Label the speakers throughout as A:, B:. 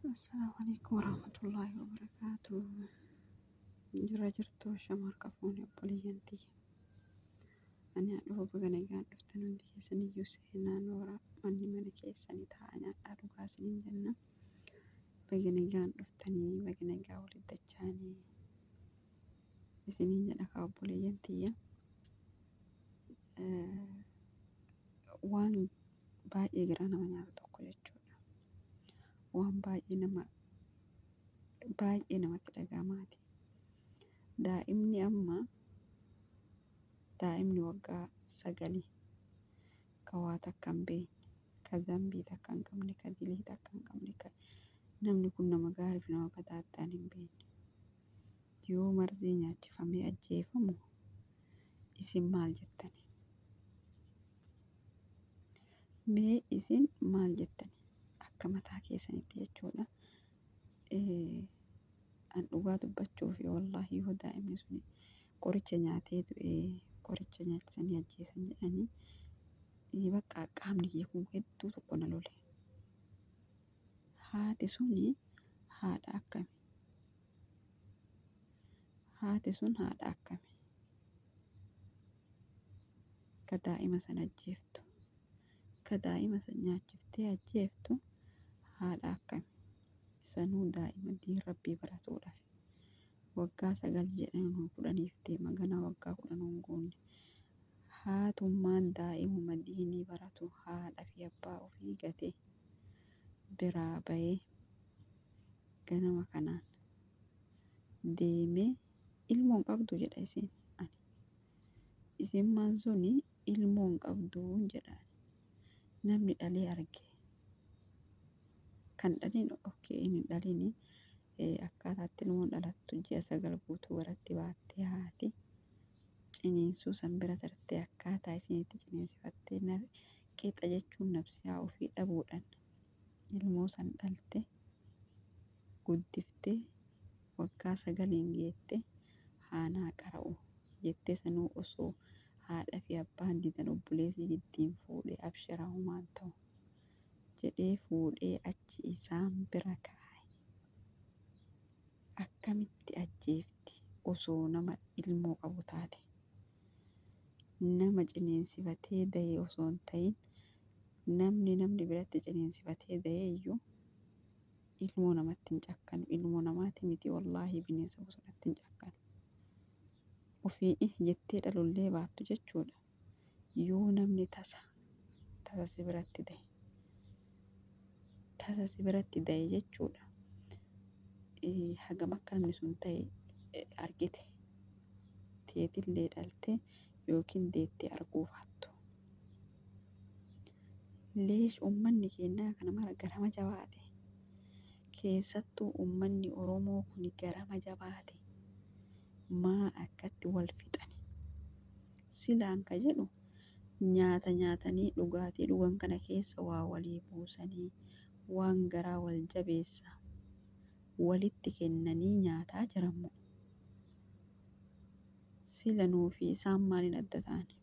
A: Assalaamu alaikum warahmatullaahi wabarakaatu. Jira jirtu ashama harka fuune obboleeyyan tiyya. Ani haa dhufu baga nagaan dhuftan hundi keessaniyyuu seenaa noora manni mana keessanii taa'aa nyaadhaa dhugaa isiniin jenna. Baga nagaan dhuftanii baga nagaa walitti dachaanii isiniin jedha kaa obboleeyyan tiyya. Waan baay'ee garaa nama nyaatu tokko jechuudha. Waan baay'ee nama baay'ee namatti dhaga'amaati. Daa'imni amma daa'imni waggaa sagalii ka waa takka hin beekne, ka zambii takka hin qabne, ka dilii takka hin qabne, ka namni kun nama gaarii fi nama badaa addaan hin beekne. Yoo marzii nyaachifamee ajjeefamu isin maal jettani? Mee isin maal jettani? Akka mataa keessanitti jechuudha. An dhugaa dubbachuuf wallaahi yoo daa'imni suni qoricha nyaatee du'e qoricha nyaachisanii ajjeesan jedhanii bakka qaamni kiyya kun hedduu tokko na lole. Haati suni haadha akkami? Haati sun haadha akkami? Ka daa'ima san ajjeeftu. Ka daa'ima san nyaachiftee ajjeeftu haadha akkami? Sanuu daa'ima diin Rabbii baratuudhaaf. Waggaa 9 jedhan 10f deema ganaa waggaa 10 hin guunne. Haatummaan daa'imuma diinii baratu haadha fi abbaa ofii gatee biraa bayee ganama kanaan deemee ilmoo hin qabdu jedha isiin ani. Isimmaan suni ilmoo hin qabdu jedha ani. Namni dhalee arge kan dhalin okay hin dhalini akkaataatti ilmoon dhalattu ji'a 9 guutuu garatti baattee haati ciniinsuu san bira tartee akkaataa isiin itti ciniinsifattee qixa jechuun nafsiyaa ofii dhabuudhaan ilmoo san dhalte guddiftee waggaa 9n geette haanaa qara'u jettee sanuu osoo haadha fi abbaan didan obboleessi giddiin fuudhee abshiraa homaan ta'u jedhee fuudhee achi isaan bira kaa'e. Akkamitti ajjeefti osoo nama ilmoo qabu taate? Nama ciniinsifatee daye osoo hin ta'in namni namni biratti ciniinsifatee daye iyyuu ilmoo namatti hin cakkanu. Ilmoo namaati miti wallaahi bineensa bosonatti hin cakkanu. Ofii ih jettee dhalullee baattu jechuudha. Yoo namni tasa tasa si biratti daye tasa si biratti daye jechuudha. Hagam akka namni sun ta'e argite teetillee dhalte yookiin deettee arguu baattu. Leesh ummanni keenya kana mara garama jabaate. Keessattuu ummanni Oromoo kun garama jabaate. Maa akkatti wal fixani? Silaan ka jedhu nyaata nyaatanii dhugaatii dhugan kana keessa waa walii buusanii waan garaa wal jabeessa walitti kennanii nyaataa jiranmoo? Sila nuu fi isaan maaliin adda taane?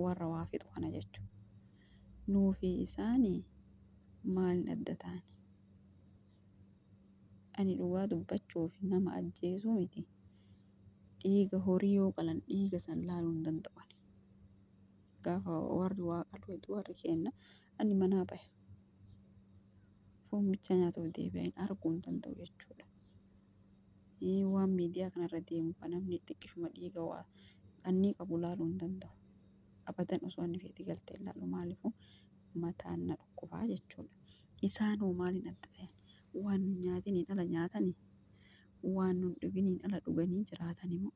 A: Warra waa fixu kana jechuudha. Nuu fi isaani maaliin adda taane? Ani dhugaa dubbachuuf nama ajjeesuu miti dhiiga horii yoo qalan dhiiga san laaluu hin danda'u ani. Gaafa warri waa qalu hedduu warri keenna ani manaa baya. Foon bichaa nyaatuuf deebi'a hin arguu hin danda'u jechuudha. Waan miidiyaa kanarra deemu kan namni xiqqishuma dhiiga waa annii qabu laaluu hin danda'u. Abadan osoo anni feeti galtee hin laalu maaliifuu mataan na dhukkubaa jechuudha. Isaan hoo maaliin adda ta'an? Waan nun nyaatiniin ala nyaatanii? Waan nun dhuginiin ala dhuganii jiraatani moo?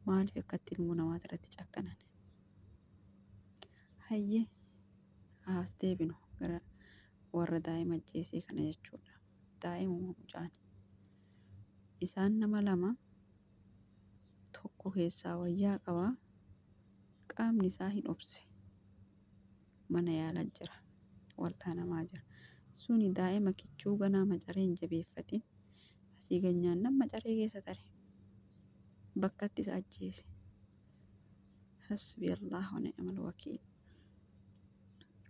A: Maaliif akkatti ilmoo namaati irratti cakkanan? Hayyee as deebinu gara warra daa'ima ajjeesee kana jechuudha. Daa'imuma mucaan. Isaan nama lama tokko keessaa wayyaa qaba. Qaamni isaa hin obse. Mana yaala jira. Wal'aanamaa jira. Suni daa'ima kichuu ganaa macaree hin jabeeffatin. Asii gad nyaannan macaree keessa tare. Bakkatti isa ajjeese. Hasbi Allah wa ni'mal wakiil.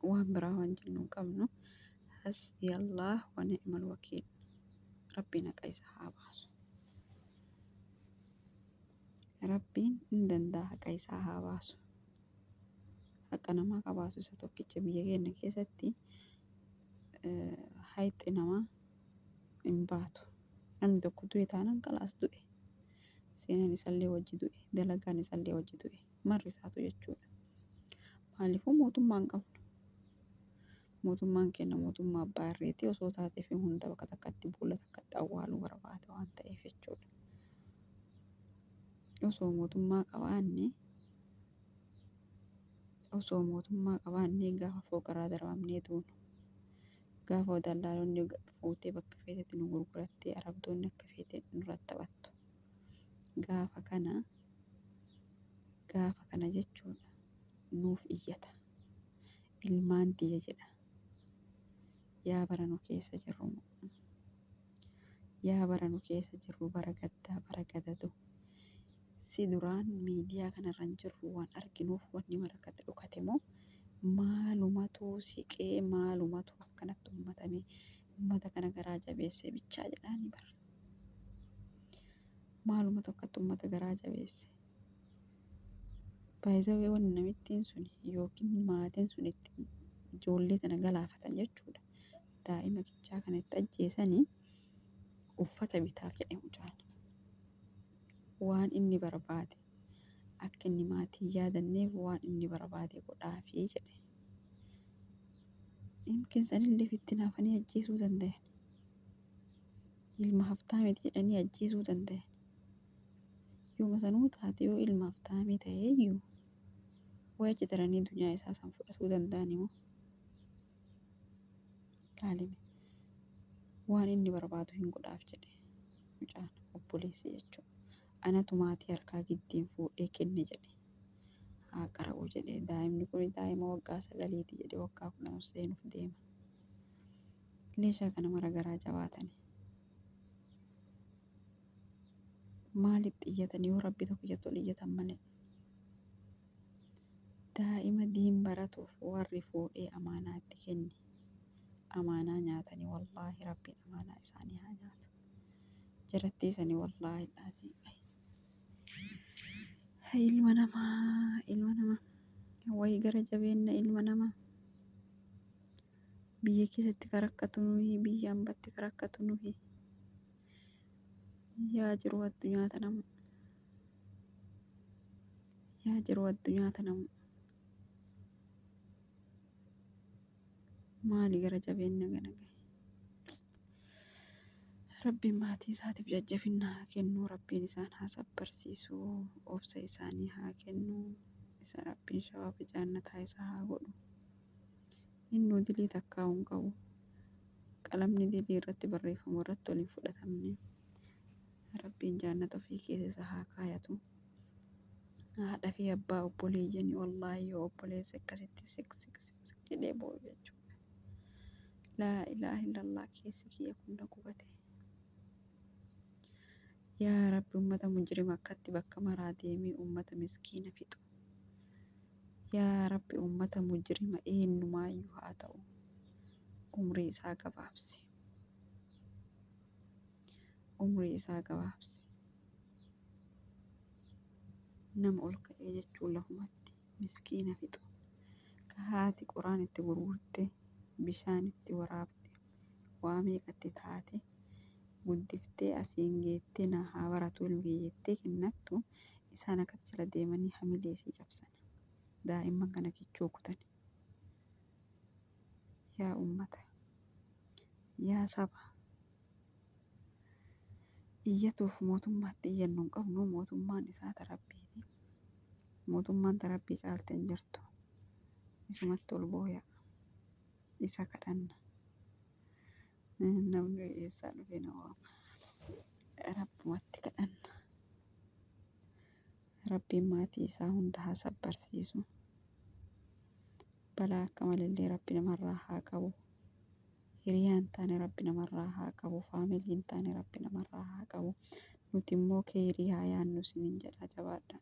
A: Waan biraa waan jennu hin qabnu. Hasbi Allah wa ni'mal wakiil. Rabbiin haqa isaa haa baasu. Rabbiin hin danda'a haqa isaa haa baasu. Haqa namaa ka baasu isa tokkicha biyya keenya keessatti hayxi namaa hin baatu. Namni tokko du'e taanaan kalaas du'e. Seenaan isallee wajji du'e. Dalagaan isallee wajji du'e. Marri isaatu jechuudha. Maaliifuu mootummaa hin qabnu. Mootummaan keenya mootummaa abbaa irreeti osoo taateef hunda bakka takkatti boolla takkatti awwaaluu barbaada waan ta'eef jechuudha. Osoo mootummaa qabaanne osoo mootummaa qabaannee gaafa fooqarraa darbamnee duunu gaafa dallaalonni fuutee bakka feetetti nu gurgurattee arabdoonni akka feete nurratti taphattu. Gaafa kana gaafa kana jechuudha nuuf iyyata. Ilmaan tiyya jedha. Yaa bara nu keessa jirru yaa bara nu keessa jirru bara gaddaa bara gadadoo. Si duraan miidiyaa kanarra hin jirru waan arginuuf wanni mara akkatti dhokate moo maalumatu siqee maalumatu akkanatti ummatame ummata kana garaa jabeesse bichaa jedhaani bara. Maalumatu akkatti ummata garaa jabeesse. Baay'izawee wanni namittiin sun yookiin maatiin sun itti ijoollee tana galaafatan jechuudha. Daa'ima kichaa kana itti ajjeesanii uffata bitaaf jedhe mucaan. Waan inni barbaade akka inni maatii yaadanneef waan inni barbaade godhaafii jedhe. Yookiin sanillee itti naafanii ajjeesuu dandayan. Ilma haftaamiti jedhanii ajjeesuu dandayan. Yooma sanuu taate yoo ilma haftaamii ta'eeyyuu way achi taranii dunyaa isaa san fudhatuu danda'an immoo. Laalime waan inni barbaadu hin godhaaf jedhe mucaan obboleessi jechuudha. Anatu maatii harkaa giddiin fuudhee kenne jedhe. Haa qara'u jedhe daa'imni kun daa'ima waggaa 9ti jedhe waggaa 10 seenuuf deema. Leeshaa kana mara garaa jabaatani. Maalitti iyyatan yoo rabbi tokkichatti ol iyyatan malee. Daa'ima diin baratuuf warri fuudhee amaanaa itti kenne amaanaa nyaatanii wallaahi rabbiin amaanaa isaanii haa nyaatu. Jarattii sanii wallaahi laazim. Ilma namaa ilma namaa wayi gara jabeenna ilma namaa. Biyya keessatti ka rakkatu nuyi biyya ambatti ka rakkatu nuyi. Yaa jiru addunyaa tana yaa jiru addunyaa tana maali gara jabeenna gana gahe. Rabbiin maatii isaatiif jajjabina haa kennu. Rabbiin isaan haa sabbarsiisu. Obsa isaanii haa kennu. Isa Rabbiin shawaaba jaannataa isaa haa godhu. Innuu dilii takkaa hin qabu. Qalamni dilii irratti barreeffamu irratti ol hin fudhatamne. Rabbiin jaannata ofii keessa isa haa kaayatu. Haadha fi abbaa obboleeyyanii wallaahi yoo obboleessi akkasitti sik sik sik sik jedhee boo'u jechuudha. Laa ilaaha illallah keessi kiyya kun na gubate. Yaa Rabbi ummata mujrima akkatti bakka maraa deemee ummata miskiina fixu. Yaa Rabbi ummata mujrima eenyumaayyuu haa ta'u umrii isaa gabaabsi. Umrii isaa gabaabsi. Nama ol ka'ee jechuun lafumatti miskiina fixu. Ka haati qoraan itti gurgurte, bishaan itti waraabde, waa meeqatti taate guddiftee asiin geettee na haa baratu ilmi kiyya jettee kennattu isaan akkatti jala deemanii hamilee isii cabsan. Daa'imman kana kichuu kutan. Yaa ummata, yaa saba, iyyatuuf mootummaatti iyyannu hin qabnu mootummaan isaa ta rabbiiti. Mootummaan ta rabbii caalte hin jirtu. Isumatti ol booya. Isa kadhanna. Namni eessaa dhufee na waama. Rabbumatti kadhanna. Rabbiin maatii isaa hunda haa sabbarsiisu. Balaa akka malillee rabbi namarraa haa qabu. Hiriyaa hin taane rabbi namarraa haa qabu. Faamilii hin taane rabbi namarraa haa qabu. Nuti immoo keeyrii haa yaannu isiniin jedha jabaadhaa.